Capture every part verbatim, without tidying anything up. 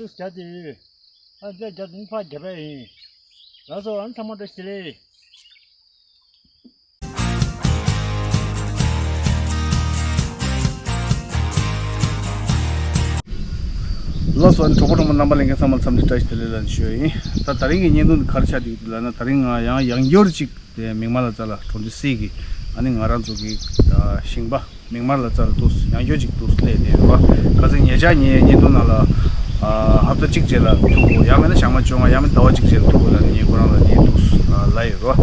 བྱ་དེ། ཨ་འདི་རྒྱ་དུང་ཕ་རྒྱ་བལ་ཡིན། ལགས་སོ། ཨ་ཚང་མ་བཀྲ་ཤིས་བདེ་ལེགས། ལགས་སོ། ཨ་ནི་གྲོགས་པོ་གྲོགས་མོ་རྣམ་པ་ལྷན་རྒྱས་ཚང་མ་འཚམས་འདྲི་བཀྲ་ཤིས་བདེ་ལེགས་ལབ་ནས་ཞུ་ཡ་ཡིན། ད་ད་རིང་གི་བརྙན་ཐུང་འདི་ག་རེ་ཆགས་བསྡད་ཀྱི་འདུག་ལབ་ན། ད་རིང་ང་ཡང་ཡང་བསྐྱར་ཅིག་དེ་མིག་དམར་ལ་རྩ་ལ་གྲོང་སྡེ་སྲིད་ཀྱི་ཨ་ནི་ང་རང་ཚོ་གི་ཞིང་པ་མིག་དམར་ལ་རྩ་ལ་འདུག་ཡང་བསྐྱར་ཅིག་འདུག་སླེབས་བསྡད་ཡོད་པ། ཁ་སང་ཉེ་ཆར་ངའི་བརྙན་ཐུང་ནང་ལ་ཨ་ཧབ་ཏ་གཅིག་རྗེས་ལ་ཐུག་དགོས། ཡང་མིན་ན་ཞག་མ་བཅོ་ལྔ། ཡང་མིན་ཟླ་བ་གཅིག་རྗེས་ལ་ཐུག་དགོས་ལབ་ནས་ངས་ཁོ་རང་ལ་ངས་འདུག་ལབ་ཡོད་རོ།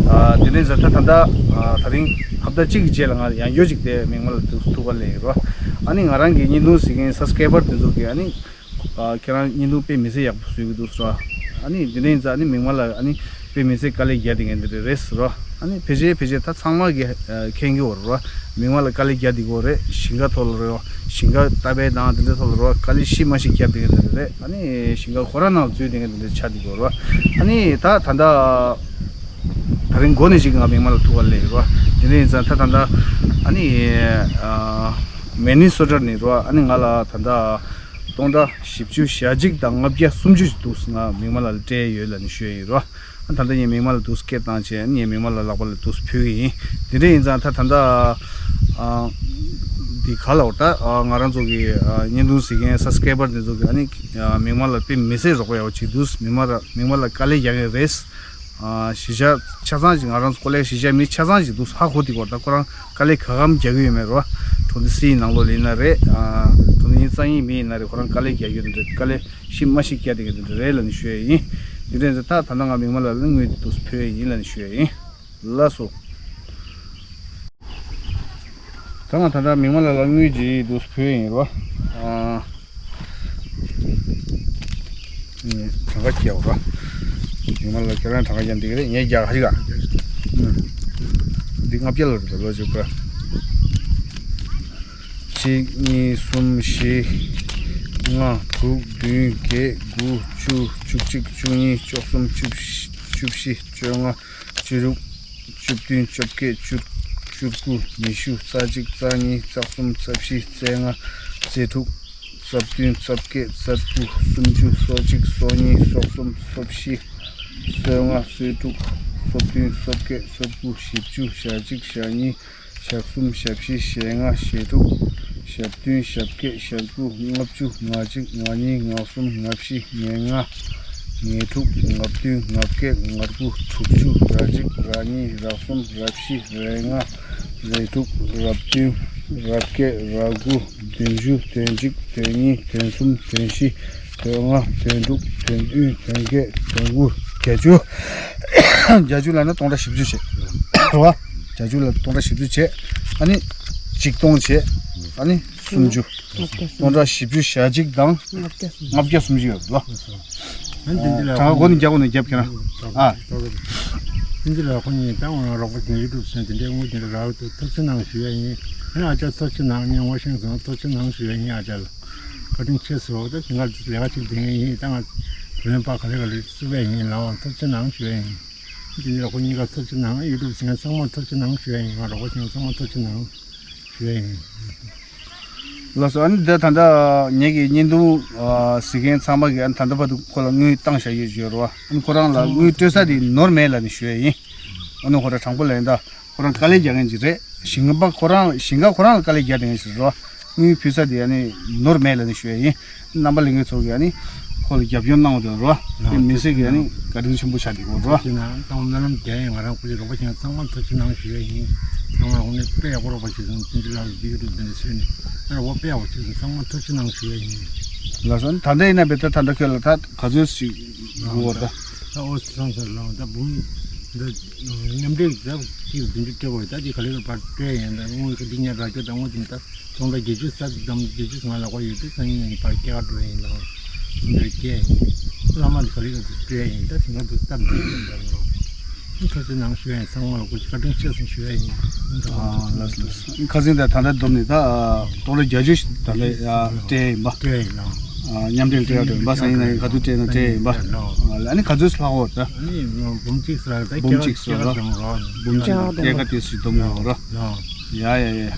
ཨ་དེ་ནས་ཟེར་ད་ད་ལྟ་ཨ་ད་རིང་ཧབ་ཏ་གཅིག་གི་རྗེས་ལ་ང་ཡང་བསྐྱར་ཅིག་དེ་མིག་དམར་ལ་འདུག་ཐུག་པ་སླེབས་ཡོད་རོ། ཨ་ནི་ང་རང་གི་བརྙན་ཐུང་གཟིགས་མཁན་སབ་སི་ཀ་རའི་བར་དེ་ཚོ་གིས་ཨ་ནི་ཨ་ཁྱེད་རང་བརྙན་ཐུང་དཔེ་མི་སྲིད་ཡག་པོ་བཟོས་ཀྱི་འདུག་ཟེར་བ། ཨ་ནི་དེ་འདྲ་ཡིན་ཙང་ཨ་ནི་མིག་དམར་ལ་ཨ་ནི་དཔེ་མི་སྲིད་དཀའ་ལས་རྒྱག་བསྡད་མཁན་དེ་འདྲ་རེད་ཟེར་བ། ཨ་ནི་ཕལ་ཆེར་ཕལ་ཆེར་ད་ཚང་མ་གིས་ཨ་མཁྱེན་གྱི་ཡོད་རེད་བ། མིག་དམར་ལ་དཀའ་ལས་རྒྱག་བསྡད་ཀྱི་ཡོད་རེད། ཞིང་ཁ་ཐོག་ལ་རེད་བ། ཞིང་ཁ་ལྟ་བའི་དང་དེ་འདྲ་ཐོག་ལ་རེད་བ། དཀའ་ལས་ཤི་མ་ཤི་རྒྱག་བསྡད་མཁན་དེ་འདྲ་རེད། ཨ་ནི་ཞིང་ཁ་ཁོ་རང་ནང་འཛུལ་བསྡད་མཁན་དེ་འདྲ་ཆགས་བསྡད་ཀྱི་ཡོད་རེད་བ། ཨ་ནི་ད་ད་ལྟ་ད་རིང་འགོ་ནས་ཅིག་ང་མིག་དམར་ལ་ཐུག་པ་སླེབས་ཡོད་རེད་བ། དེ་འདྲ་ཡིན་ཙང་ད་ད་ལྟ་ཨ་ནི་ཨ་མི་ནི་སོ་ཊ་ནས་རེད་བ། ཨ་ནི་ང་ལ་ད་ལྟ་སྟོང་ཕྲག་བཞི་བཅུ་ཞེ་གཅིག་དང་ལྔ་བརྒྱ་སུམ་ཅུ་ཞིག་འདུག་ང་མིག་དམར་ལ་སྤྲད་ཡོད་ལབ་ནས་ཞུ་ཡ་ཡིན་རོ། ཨ་ད་ལྟ་ངས་མིག་དམར་ལ་འདུག་སྐད་བཏང་བྱས། ཨ་ནི་ངས་མིག་དམར་ལ་ལག་པ་ལ་འདུག་ཕུལ་གི་ཡིན། དེ་འདྲ་ཡིན་ཙང་ད་ད་ལྟ་ཨ་འདི་ག་ལ་འོ་ད་ཨ་ང་རང་ཚོ་གི་ཨ་བརྙན་ཐུང་གཟིགས་མཁན་སབ་སི་ཀ་རའི་བར་འདི་ཚོ་གི་ཨ་ནི་ཨ་མིག་དམར་ལ་དཔེ་མི་སྲིད་རོགས་པ་ཡག་པོ་ཅིག་འདུག་མིག་དམར་མིག་དམར་ལ་དཀའ་ལས་རྒྱག་མཁན་རེད། ཨ་གཞིས་ཆགས་ཆ་ཚང་ཞིག་ང་རང་ཚོ་ཀོ་ལེ་གཞིས་ཆགས་མི་ཆ་ཚང་ཞིག་འདུག་ཧ་གོ་བསྡད་ཀྱི་ཡོད་རེད། ད་ཁོ་རང་དཀའ་ལས་ག་གམ་རྒྱག་གི་ཡོད་མེད་རོ། གྲོང་སྡེ་སྲིད་ནང་ལོགས་ལ་ཡིན་ན་རེད། ཨ་གྲོང་སྡེ་གཉིས་གཙང་ཡིན་མི་ཡིན་ན་རེད། ཁོ་རང་དཀའ་ལས་རྒྱག་གི་ཡོད་རེད། དཀའ་ལས་ཤི་མ་ཤི་རྒྱག་བསྡད་ཀྱི་རེད་ལབ་ནས་ཞུ་ཡ་ཡིན། དེ་འདྲ་ཡིན་ཙང་ད་ད་ལྟ་ང་མིག་དམར་ལ་ལ་དངུལ་དེ་འདུག་ཕུལ་ཡ་ཡིན་ལབ་ནས་ཞུ་ཡ་ཡིན། ལགས་སོ། ད་ང་ད་ལྟ་མིག་དམར་ལ་ལ་དངུལ་ཅིག་འདུག་ཕུལ་ཡ་ཡིན་རོ། ཨ། གྲངས་ཀ་ཁྱེར་བ། ཉི་མ་ལ་ཁྱེད་རང་གྲངས་ཀ་ཡང་འགྲིག་གི་རེད། ངས་རྒྱག་ག་ཞིག་ག་འདི་ལྔ་བརྒྱ་ལ་རེད། ལོ་གཅིག་པ། གཅིག་གཉིས་གསུམ་བཞི། ལྔ་དྲུག་བདུན་བརྒྱད་དགུ་བཅུ་བཅུ་གཅིག་བཅུ་གཉིས་བཅུ་གསུམ་བཅུ་བཞི་བཅུ་བཞི་བཅོ་ལྔ། བཅུ་དྲུག་བཅུ་བདུན། བཅོ་བརྒྱད། བཅུ་བཅུ་དགུ། ཉི་ཤུ། རྩ་གཅིག་རྩ་གཉིས། རྩ་གསུམ། རྩ་བཞི། རྩ་ལྔ། རྩ་དྲུག་རྩ་བདུན། རྩ་བརྒྱད། རྩ་དགུ། སུམ་ཅུ། སོ་གཅིག་སོ་གཉིས། སོ་གསུམ། སོ་བཞི། སོ་ལྔ། སོ་དྲུག་སོ་བདུན། སོ་བརྒྱད། སོ་དགུ། བཞི་བཅུ། ཞེ་གཅིག་ཞེ་གཉིས། ཞེ་གསུམ། ཞེ་བཞི། ཞེ་ལྔ། ཞེ་དྲུག་ཞེ་བདུན། ཞེ་བརྒྱད། ཞེ་དགུ། ལྔ་བཅུ། ང་གཅིག་ང་གཉིས། ང་གསུམ། ང་བཞི། ང་ལྔ། ང་དྲུག་ང་བདུན། ང་བརྒྱད། ང་དགུ། དྲུག་ཅུ། ར་གཅིག་ར་གཉིས། ར་གསུམ། ར་བཞི། ར་ལྔ། ར་དྲུག་ར་བདུན། ར་བརྒྱད། ར་དགུ། བདུན་ཅུ། དོན་གཅིག་དོན་གཉིས། དོན་གསུམ། དོན་བཞི། དོན་ལྔ། དོན་དྲུག་དོན་བདུན། དོན་བརྒྱད། དོན་དགུ། བརྒྱད་ཅུ། བརྒྱད་ཅུ་ལབ་ན་སྟོང་ཕྲག་བཞི་བཅུ་བྱས། རེད་བ། བརྒྱད་ཅུ་ལ་སྟོང་ཕྲག་བཞི་བཅུ་བྱས། ཨ་ནི་ཆིག་སྟོང་བྱས། ཨ་ནི་སུམ་ཅུ། སྟོང་ཕྲག་བཞི་བཅུ་ཞེ་གཅིག་དང་ལྔ་བརྒྱ་སུམ་ཅུ་ཡོད་ལ། ཨ་ནི་དེ་འདི་ལ་གྲངས་ཀ་སྒོ་ནས་རྒྱག་དགོས་ན་རྒྱབ་ཁྱེད་རང་། ཨ། དེ་འདི་ལ་ཁོ་གཉིས་ད་ང་རོགས་པ་བྱེད་ཡུ་ཊུབ་ཟེར་དེ་འདྲའི་དངོས་དེ་འདྲ་རག་ཏུ་ཐུགས་རྗེ་གནང་ཞུ་ཡ་ཡིན། ཨ་ནི་ཨ་ཅག་ཐུགས་རྗེ་གནང་། ངས་ངོ་ཤེས་སོང་། ཐུགས་རྗེ་གནང་ཞུ་ཡ་ཡིན། ཨ་ཅག་ལ་བཀའ་དྲིན་ཆེ་ཟེར་བ་ད་ང་ལས་ཀ་ཅིག་བསྡད་མཁན་ཡིན། ད་ང་བུ་ལོན་པ་ག་ལེ་ག་ལེ་བཙུགས་པ་ཡིན་ལ། ཐུགས་རྗེ་གནང་ཞུ་ཡ་ཡིན། འདི་ལ་ཁོ་གཉིས་ཀ་ཐུགས་རྗེ་གནང་། ཡུ་ཊུབ་གཟིགས་མཁན་ཚང་མ་ཐུགས་རྗེ་གནང་ཞུ་ཡ་ཡིན། ང་རོགས་པ་བྱེད་མཁན་ཚང་མ་ཐུགས་རྗེ་གནང་ཞུ་ཡ་ཡིན། ལགས་སོ། ཨ་ནི་འདི་ད་ལྟ་ངེད་ཀྱི་བརྙན་ཐུང་གཟིགས་མཁན་ཚང་མ་གིས་ཨ་ནི་ད་ལྟ་བར་དུ་ཁོ་ལ་དངུལ་བཏང་བཞག་ཡོད་ཡོད་རེད་བ། ཨ་ནི་ཁོ་རང་ལ་དངུལ་སྤྲོད་ས་དེ་ནོར་མེད་ལབ་ནས་ཞུ་ཡ་ཡིན། ཨ་ནི་ཁོ་རང་དྲང་པོ་ལབ་ཡིན་ད། ཁོ་རང་དཀའ་ལས་རྒྱག་མཁན་ཅིག་རེད། ཞིང་པ་ཁོ་རང་ཞིང་ཁ་ཁོ་རང་ལ་དཀའ་ལས་རྒྱག་མཁན་ཞིག་རེད་བ། དངུལ་ཕུལ་ས་དེ་ཨ་ནི་ནོར་མེད་ལབ་ནས་ཞུ་ཡ་ཡིན། རྣམ་པ་ལྷན་རྒྱས་ཚོ་གིས་ཨ་ནི་ཁོ་ལ་རྒྱབ་སྐྱོར་གནང་བ་དེ་རེད་བ། དེ་མི་སེར་གྱིས་ཨ་ནི་བཀའ་དྲིན་ཆེན་པོ་ཆགས་བསྡད་ཡོད་རེད་བ། ཐུགས་རྗེ་གནང་། ད་སྨོན་ལམ་རྒྱག་ཡིན། ང་རང་སྐུ་ཞབས་རོགས་པ་བྱེད་མཁན་ཚང་མ་ཐུགས་རྗེ་གནང་ཞུ་ཡ་ཡིན། ཚང་མ་འོ་ནི་དཔེ་ཡག་པོ་རོགས་པ་བྱེད་སོང་། བསྟན་འཛིན་ལགས་ཀྱི་བི་ཌིའོ་འདི་འདྲ་བཟོས་ནས་ཨ་རོགས་པ་དཔེ་ཡག་པོ་བྱེད་སོང་། ཚང་མ་ཐུགས་རྗེ་གནང་ཞུ་ཡ་ཡིན། ལགས་སོ། ད་ལྟ་ཡིན་ན་བེ་ད་ད་ལྟ་ཁྱོད་ལ་ད་ག་ཚོད་ཞིག་དགོས་བ་ད། ད་ཨོ་སི་སང་སར་ལ་ད་འབུམ་འདི་མཉམ་འབྲེལ་ཟབ་གཅིག་བདུན་ཅུ་སྤྲད་པ་ཡོད། ད་འདི་ག་ལེ་ག་ཕར་སྤྲད་ཡིན། ད་དངུལ་ག་འདི་ཉར་རག་རྒྱུ་ད་དངུལ་འདི་ད་སྟོང་ཕྲག་བརྒྱད་ཅུ་ས་འདམ་བརྒྱད་ཅུ་ང་ལ་གོ་ཡོད་དེ་སང་ཉིན་ནས་ཕར་སྐྱེལ་འགྲོ་ཡིན་ལ། འདི་འདྲ་སྐྱེལ་ཡིན། བླ་མ་འདི་ག་ལེ་ག་འདི་སྤྲད་ཡིན། ད་དེ་ང་འདི་སྟབས་འདི་ཡིན་ད་ལོ། ཐུགས་རྗེ་གནང་ཞུ་ཡ་ཡིན། ཚང་མ་ལ་སྐུ་བཀའ་དྲིན་ཆེ་གསུངས་ཞུ་ཡ་ཡིན། ཨ་ལགས་ལགས། ཁ་སང་དེ་ད་ལྟ་བསྡོམས་ནས་ད་སྟོང་ཕྲག་བརྒྱད་ཅུ་ཞིག་ད་ལྟ་སྤྲད་ཡིན་པ། སྤྲད་ཡིན་ལགས། ཨ་མཉམ་འབྲེལ་སྤྲད་ཡ་འགྲོ་ཡིན་པ། སང་ཉིན་ནང་ག་དུས་སྤྲད་ན་སྤྲད་ཡིན་པ། ཨ་ལ་ཨ་ནི་ག་ཚོད་ལྷག་འོ་ད། ཨ་ནི་འབུམ་གཅིག་ལྷག་ད་འབུམ་གཅིག་སྐྱེད་ཀ་ལ་བསྡོམས་རོགས། འབུམ་གཅིག་སྐྱེད་ཀ་དེ་ཞིག་བསྡོམས་ཡོང་རོགས། ཡ་ཡ་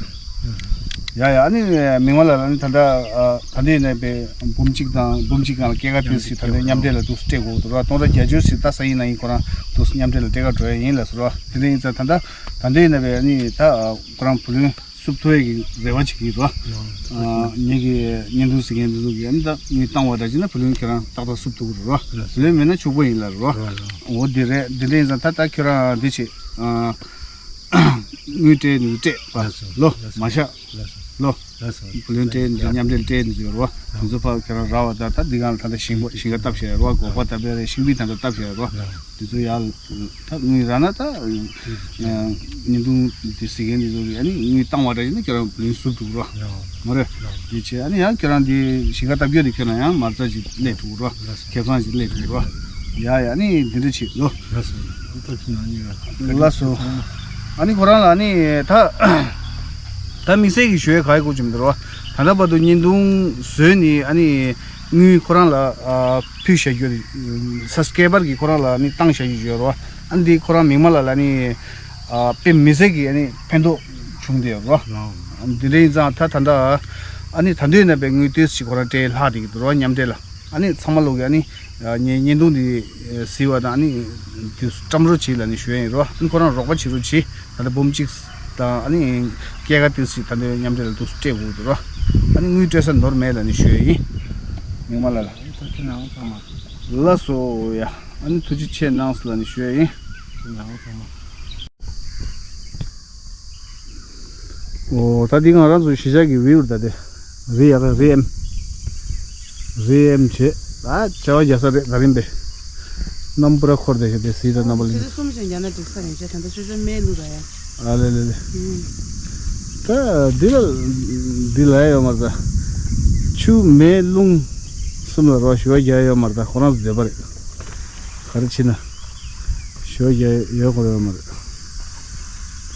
ཡ། ཡ་ཡ། ཨ་ནི་མིག་དམར་ལགས་ལ་ནི་ད་ལྟ་ཨ་ད་ལྟའི་ནས་པའི་འབུམ་གཅིག་དང་འབུམ་གཅིག་སྒང་ལ་སྐྱེད་ཀ་ཏོག་ཙམ་ད་ལྟའི་མཉམ་འབྲེལ་ལ་འདུག་སྤྲད་དགོས་འདུག་ར། སྟོང་ཕྲག་བརྒྱད་ཅུ་ཞིག་ད་ས་ཡིན་ན་ཡིན་ཁོ་རང་འདུག་མཉམ་འབྲེལ་ལ་སྤྲད་ཀ་འགྲོ་ཡ་ཡིན་ལགས་སོ་ར། དེ་འདྲ་ཡིན་ཙང་ད་ལྟ་ད་ལྟའི་ནས་པའི་ནི་ད་ཁོ་རང་བུ་ལོན་བསུབ་ཐུབ་ཡ་གི་རེ་བ་ཅིག་ཡིན་ར། ཨ་ངེད་ཀྱི་བརྙན་ཐུང་གཟིགས་མཁན་འདི་ཚོ་གིས་ཨ་ནི་ད་དངུལ་བཏང་བ་འདྲ་ཅིག་ན་བུ་ལོན་ཁྱེད་རང་ཏག་ཏག་བསུབ་ཐུབ་ཀྱི་རེད་ར། བུ་ལོན་མེད་ན་ཕྱུག་པོ་ཡིན་ལབ་ར། འོ་དེ་རེད། དེ་འདྲ་ཡིན་ཙང་ད་ལྟ་ཁྱོད་རང་འདི་བྱེད། ཨ་དངུལ་སྤྲད་ནས་སྤྲད་པ་ལོ་མ་བཞག་ལོ། བུ་ལོན་སྤྲད་ནས་མཉམ་འབྲེལ་སྤྲད་ནས་ཡོད་རེད་བ། དེ་ཚོ་ཕར་ཁྱོད་རང་རག་པ་ད་ད་འདི་གང་ལ་ད་ལྟ་ཞིང་པ་ཞིང་ཁ་བཏབ་བཞག་ཡོད་རེད་བ། སྒོག་པ་བཏབ་པའི་རེད། ཤིང་པི་ད་ལྟ་བཏབ་བཞག་ཡོད་རེད་བ། དེ་ཚོ་ཡར་ད་དངུལ་རག་ན་ད་བརྙན་ཐུང་འདི་གཟིགས་མཁན་འདི་ཚོ་གིས་ཨ་ནི་དངུལ་བཏང་བ་འདྲ་ཡིན་ན་ཁྱོད་རང་བུ་ལོན་བསུབ་འགྲོ་གི་རེད་བ། མ་རེད། དེ་བྱས་ཨ་ནི་ཡང་ཁྱོད་རང་འདི་ཞིང་ཁ་བཏབ་རྒྱུ་དེ་ཁྱོད་རང་ཡང་མ་རྩ་ཅིག་སླེབས་འགྲོ་གི་རེད་བ། ཁེ་བཟང་ཅིག་སླེབས་འགྲོ་གི་རེད་བ། ཡ་ཡ། ཨ་ནི་འདི་འདྲ་བྱེད་ལོ། ལགས་སོ། ཨ་ནི་ཁོ་རང་ལ་ནི་ད་ད་དམིགས་བསལ་གྱི་ཞུ་ཡ་ག་ཡེ་དགོས་ཀྱི་མི་འདུག་ར་བ། ད་ལྟ་བར་དུ་བརྙན་ཐུང་བཟོས་ནི་ཨ་ནི་དངུལ་ཁོ་རང་ལ་ཨ་ཕུལ་བཞག་རྒྱུ་རེད། སབ་སི་ཀེ་རའི་བར་གྱིས་ཁོ་རང་ལ་ནི་བཏང་བཞག་རྒྱུ་ཡོད་ར་བ། ཨ་ནི་འདི་ཁོ་རང་མིག་དམར་ལགས་ལ་ནི་ཨ་དཔེ་མི་སྲིད་ཀྱི་ཨ་ནི་ཕན་ཐོགས་བྱུང་བསྡད་ཡོད་ར་བ། འདི་འདྲ་ཡིན་ཙང་ད་ད་ལྟ་ཨ་ནི་ད་དུང་ནས་པའི་དངུལ་ཏོག་ཙམ་ཅིག་ཁོ་རང་སྤྲད་ལྷག་བསྡད་ཀྱི་འདུག་ར་བ། མཉམ་འབྲེལ་ལ། ཨ་ནི་ཚང་མ་ལོག་གི་ཨ་ནི་ངའི་བརྙན་ཐུང་འདི་གཟིགས་པ་དང་ཨ་ནི་དེ་བཀྲམ་རོགས་བྱེད་ལབ་ནས་ཞུ་ཡ་ཡིན་རོ། ཨ་ནི་ཁོ་རང་རོགས་པ་བྱེད་རོགས་བྱེད། ད་ལྟ་འབུམ་གཅིག་དང་ཨ་ནི་སྐྱེད་ཀ་ཏོག་ཙམ་ད་ལྟ་མཉམ་འབྲེལ་ལ་འདུག་སྤྲད་དགོས་འདུག་རོ། ཨ་ནི་དངུལ་སྤྲད་ས་ནོར་མེད་ལབ་ནས་ཞུ་ཡ་ཡིན། མིག་དམར་ལགས་ལ། ལགས་སོ་ཡ། ཨ་ནི་ཐུགས་རྗེ་ཆེ་གནང་ལབ་ནས་ཞུ་ཡ་ཡིན། འོ་ད་འདི་ང་རང་ཚོ་གཞིས་ཆགས་ཀྱི་བིའུ་ད་དེ། རི་ཡ་རི་ཨེམ། རི་ཨེམ་བྱེད། ད་བྱ་བ་རྒྱག་ས་རེད་ད་རིམ་པས། གནམ་པུ་ར་འཁོར་བསྡད་ཤག་དེ་གཟིགས་དང་རྣམ་པ་ལ། ཆུ་ཚོད་གསུམ་ཞིག་རྒྱག་ན་འགྲིག་ས་རེད་ཤག་ད་ལྟ་ཆུ་ཚོད་སྨན་བླུགས་ར་ཡ། ཨ་ལེ་ལེ་ལེ། ད་འདི་ལ་འདི་ལ་ཡོད་མ་རེད་ད། ཆུ་མེ་རླུང་གསུམ་ལ་རོ་ཞུ་བ་རྒྱག་ཡོད་མ་རེད་ད། ཁོ་རང་ཚོ་འདོད་པ་རེད། ག་རེ་བྱེད་ན། ཞོ་རྒྱག་ཡོད་དགོས་ཡོད་མ་རེད།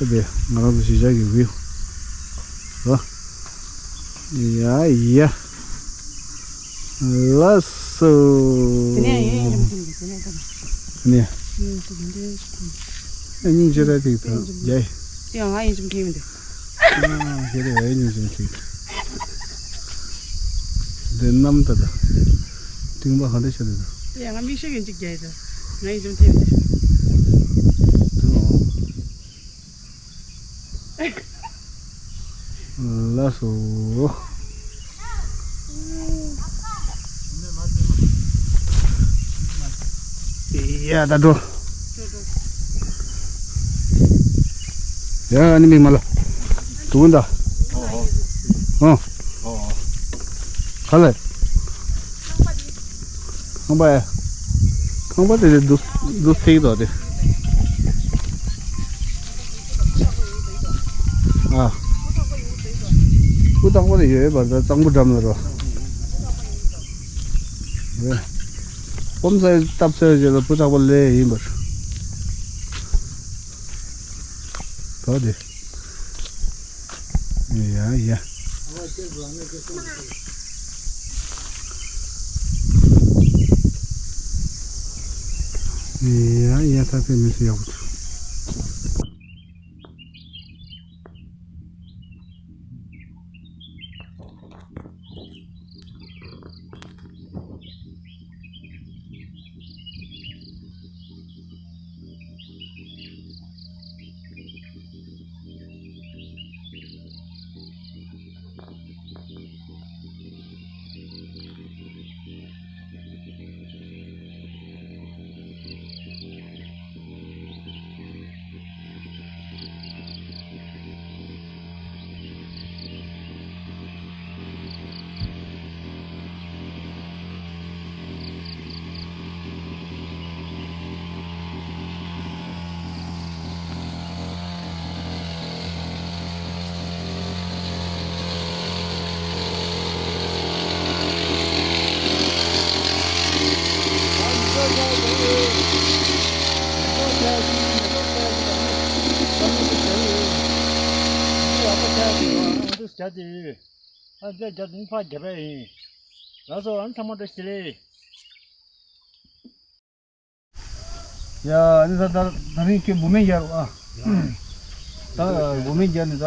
ད་དེ་ང་རང་ཚོ་གཞིས་ཆགས་ཀྱི་བིའུ། ཨོ། ཡ་ཡ། ལགས་སོ། དེ་ནས་ཡིན་ཡིན་གྱི་མི་འདུག་དེ་ནས་ད། དེ་ནས། ཨེ་སྙིང་རྗེ་ར་ཐིག་ཐག་ཡ། དེ་ཡང་ང་ཡིན་གྱི་མཁན་མི་འདུག་ཨ་ཞེ་རེ་ཨེ་ཉིན་ཅིག་ཅིག་དེ་གནམ་ད་ད། ཏིང་པ་ག་འདྲ་ཤར་འདུག་དེ་ཡང་ང་མིག་ཤེལ་གྱིས་གཅིག་རྒྱག་ཡོད། ང་ཡིན་ཅུང་ཐེབས་ཏེ། ལགས་སོ། ཡ་ད་འགྲོ། ཡ་ཨ་ནི་མིག་དམར་ལགས། དུག་ད། ཨོ། ག་ལེ། ཁང་པ་ཡ། ཁང་པ་དེ་དུག་དུག་ཐིག་དོ་དེ། ཨ། སྤུ་དག་པོ་དེ་ཡོད་པར་ད་གཙང་པོ་འགྲམ་ལ་རོ། སྤོམ་ཚ་བཏབ་ཚར་རྗེས་ལ་སྤུ་དག་པོ་ལས་ཡིན་པར། དོ་དེ། ཡ་ཡ། ཡ་ཡ། ད་དཔེ་མི་སྲིད་ཡག་པོ་འདུག་ཨ་ཙེ་རྒྱ་དུང་ཕ་རྒྱ་བལ་ཡིན། ལགས་སོ། ཨ་ནི་ཚང་མ་བཀྲ་ཤིས་བདེ་ལེགས། ཡ་ཨ་ནི་ད་ད་ད་རིང་ཁྱོད་འབུ་སྨན་རྒྱག་རོགས་ཨ། ད་འབུ་སྨན་རྒྱག་ནི་ད།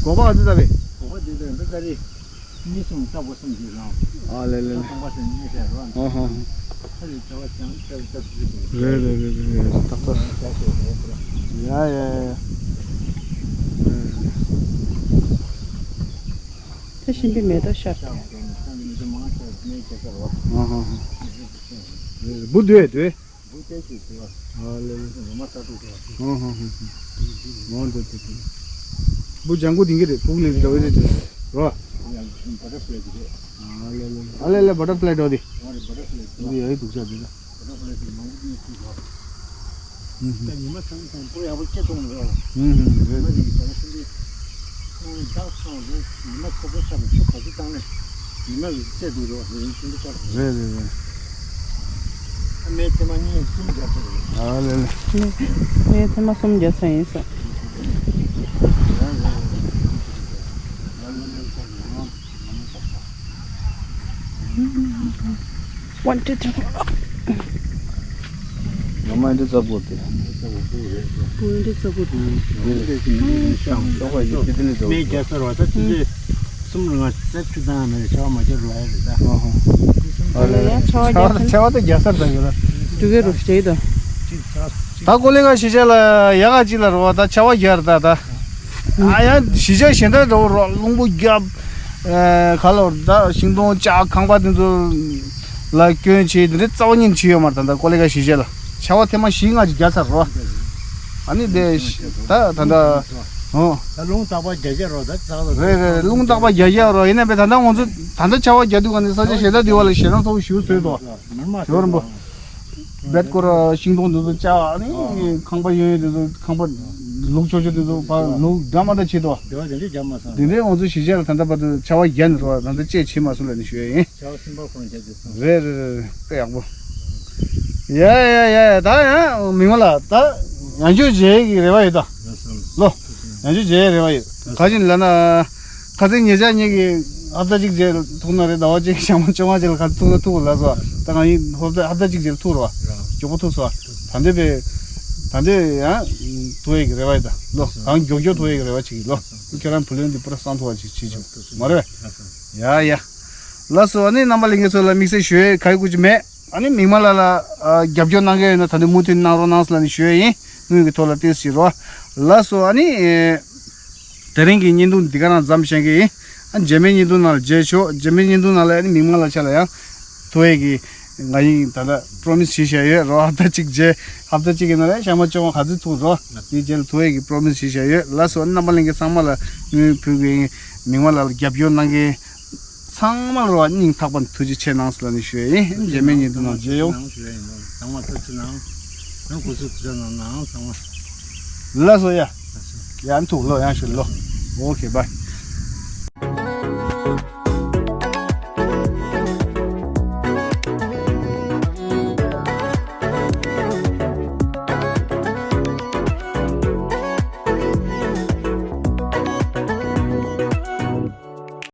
སྒོག་པ་ག་ཚོད་བཏབ་པས། སྒོག་པ་འདི་ལས་འདི་ལྟ་རེད། གཉིས་གསུམ་ལྟ་བུ་གསུམ་གྱིས་རང་། ཨ་ལེ་ལེ་ལེ། ཁང་པ་ཟེར་གཉིས་ཟེར་རོ། ཨ་ཧ་ཧ། ཨ་ལེ་བྱ་བ་ཅང་ལྟ་བུ་ལྟ་བུ་ཞིག་རེད་རེད་རེད་རེད་རེད། ཏག་ཏག་ཡ་ཡ་ཡ། ད་ཤིང་པའི་མེ་ཏོག་ཤར། ཨ་ཧ་ཧ། བུ་འདུས་འདུས། ཨ་ལེ་ལེ། ཨ་ཧ་ཧ་ཧ། འོ་འདུས་འདུས་འདུས། བུ་ལྗང་གུ་དེང་གི་རེད། ཕུག་ལེ་འདྲ་བོ་རེད་རོ། ཨ་ལེ་ལེ་ལེ། བྷ་ཊར་ཕ་ལའི་འདྲ་བོ་དེ། འདི་ཡ་ཡི་དུག་ཆ་འདི་ལ། ད་ཉི་མ་ཚང་ཚང་པོ་ཡག་པོ་སྐྱེ་ཐུབ་མི་འདུག་ཨ་ལེ། ཉི་མ་རིང་གི་ཟ་ཁ་ཤིན་ཏུ། ཁོང་བདག་ཚང་རེད། ཉི་མ་ཁོ་པོ་ཆགས་ནས་ཆུ་ག་ཚོད་བཏང་ནས་ཉི་མ་གི་རྩེ་འདུག་རོགས་ཉིན་ཤིན་ཏུ་ཆགས། རེད་རེད་རེད། ཨ་མའི་ཐེངས་མ་གཉིས་གསུམ་རྒྱབ་ཚར་རེད། ཨ་ལེ་ལེ། ངས་ཐེངས་མ་གསུམ་རྒྱབ་ཚར་ཡིན་ས། One, two, three, four. ང་མ་འདི་ཙག་པོ་དེ། ང་འདི་ཙག་པོ་དེ། ཤོག་པ་ཡི་ཏི་ཏི་ལི་ཙག་པོ། མེ་རྒྱ་སར་བ་ད་ཏི་ཏི་གསུམ་རུ་ང་ཙག་ཁྲི་ཚང་མེད་ཆ་བ་མ་ཁྱེར་ལ་ཡ་རེད་ད། ཨ་ཧ། ཨ་ལེ་ལེ། ཆ་བ་ཆ་བ་ད་རྒྱ་སར་ད་ཡོད་ལ། འདུག་གེ་རུ་ཤེས་ད། ད་ཀོ་ལེ་ག་ཤི་ཆ་ལ་ཡ་ག་ཅི་ལ་རུ་བ་ད་ཆ་བ་རྒྱ་ར་ད་ད། ཨ་ཡང་གཞིས་ཆགས་གཞན་དག་འདྲ་བོ་རོ། རླུང་བུ་རྒྱབ། ཨ་ག་ལོར་ད་ཤིང་སྡོང་བཅག། ཁང་པ་དེ་ཚོ་ལ་སྐྱོན་བྱས། དེ་འདྲའི་རྩ་བ་ཉིད་བྱས་ཡོད་མ་རེད། ད་ལྟ་ཀོ་ལེ་ག་གཞིས་ཆགས་ལ་ཆར་པ་ཐེངས་མ་བཞི་ལྔ་ཅིག་རྒྱག་ཚར་རོ། ཨ་ནི་དེ་ད་ད་ལྟ་ཨོ། ད་རླུང་རྟག་པར་རྒྱག་རྒྱག་རོ། ད་ཚགས་ལ་རེད་རེད་རེད། རླུང་རྟག་པར་རྒྱག་རྒྱག་རོ། ཡིན་ན་བས་ད་ལྟ་ང་ཚོ་ད་ལྟ་ཆར་པ་རྒྱག་དུས་ག་ནས་ས་ཆ་ཞེ་དྲག་འདི་བ་ལ་ཞེ་སྡང་ཚ་པོ་ཞེ་པོ་བཟོས་འདུག་ཞོར་རིན་པོ། བེད་སྐོར་ཤིང་སྡོང་འདི་ཚོ་བཅག་ནི་ཁང་པ་ཡོད་ཡོད་འདི་ཚོ་ཁང་པ་ལུག་ཆོག་ཆོག་འདི་ཚོ་ཕར་ལུག་འདྲ་མ་འདྲ་བྱེད་དོ། དེ་བ་དེ་འདྲས་རྒྱབ་མ་སོང་། དེ་འདྲས་ང་ཚོ་གཞིས་ཆགས་ལ་ད་ལྟ་བར་དུ་ཆར་པ་རྒྱག་ནས་རོ། ད་ལྟ་ཅེས་བྱེད་མ་སོང་ལབ་ནས་ཞུ་ཡ་ཡིན། ཆར་པ་སེམས་པ་ཁོང་རྒྱབ་དེ་སོང་། རེད་རེད་རེད་རེད། དཔེ་ཡག་པོ། ཡ་ཡ་ཡ་ཡ། ད་ཡང་མིག་དམར་ལགས་ད་ཡང་བསྐྱར་མཇལ་གྱི་རེ་བ་ཡོད་ད། ལོ། ཡང་བསྐྱར་མཇལ་རེ་བ་ཡོད། ག་ཅིན་ལབ་ན། ཁ་སང་ཉེ་ཆར་ཉིད་ཀྱི་ཧབ་ཏ་གཅིག་རྗེས་ཐུག་ན་རེད། ཟླ་བ་གཅིག་ཞག་མ་བཅོ་ལྔ་རྗེས་ལ་ག་ཚོད་ཐུག་ན་ཐུག་ལབ་སོང་། ད་ང་ཡིན་ཧབ་ཏ་ཧབ་ཏ་གཅིག་རྗེས་ཐུག་རོགས། མགྱོགས་པོ་ཐུག་སོང་། ད་འདོད་པའི་ད་འདོད་ཡང་ཐུག་ཡས་ཀྱི་རེ་བ་ཡོད་ད་ལོ། གང་མགྱོགས་མགྱོགས་ཐུག་ཡས་ཀྱི་རེ་བ་བྱེད་ཀྱི་ལོ། ཁྱོད་རང་བུ་ལོན་འདི་པུ་ར་སང་ཐུག་པ་ཅིག་བྱེད་ཆོག་མ་རེད་པས། ཡ་ཡ། ལགས་སོ། ཨ་ནི་རྣམ་པ་ལྷན་རྒྱས་ཚོ་ལ་དམིགས་བསལ་ཞུ་ཡས་ག་ཡི་སྐུ་ཅི་མེད། ཨ་ནི་མིག་དམར་ལགས་ལ་ཨ་རྒྱབ་སྐྱོར་གནང་མཁན་ཡོད་ན་ད་འདི་མུ་མཐུད་གནང་རོགས་གནང་ཟེར་ལབ་ནས་ཞུ་ཡས་ཡིན། དངུལ་གྱི་ཐོག་ལ་ཏོག་ཙམ་ཞིག་རོགས། ལགས་སོ། ཨ་ནི་ཨེ། དེ་རིང་གི་བརྙན་ཐུང་འདི་ག་རང་མཚམས་བཞག་གི་ཡིན། ཨ་རྗེས་མའི་བརྙན་ཐུང་ནང་ལ་མཇལ་ཆོག་རྗེས་མའི་བརྙན་ཐུང་ནང་ལ་ཨ་ནི་མིག་དམར་ལགས་ཆ་ལ་ཡང་ཐུག་ཡས་ཀྱི་ང་ཡིན་ད་ལྟ་པྲོ་མི་སི་བྱས་བཞག་ཡོད་རོགས། ཧབ་ཏ་གཅིག་རྗེས་ཧབ་ཏ་གཅིག་གི་ནང་ལ་ཞག་མ་བཅོ་ལྔ་ག་ཚོད་ཐུག་རོགས། དེའི་རྗེས་ལ་ཐུག་ཡས་ཀྱི་པྲོ་མི་སི་བྱས་བཞག་ཡོད། ལགས་སོ། ཨ་ནི་རྣམ་པ་ལྷན་རྒྱས་ཚང་མ་ལ་དངུལ་ཕུལ་གི་ཡིན། མིག་དམར་ལགས་ལ་རྒྱབ་སྐྱོར་གནང་མཁན། ཚང་མ་ལ་རོ་སྙིང་ཐག་པ་ནས་ཐུགས་རྗེ་ཆེ་གནང་ཟེར་ལབ་ནས་ཞུ་ཡས་ཡིན། རྗེས་མའི་བརྙན་ཐུང་ནང་མཇལ་ཡོང་། ཚང་མ་ཐུགས་རྗེ་གནང་། ཡང་སྐུ་གཟུགས་ཐུགས་རྗེ་གནང་ཚང་མ། ལགས་སོ་ཡ། ཡང་ཐུག་ལོ་ཡང་ཞུ་ལོ། ཨོ་ཁེ་བྷའི།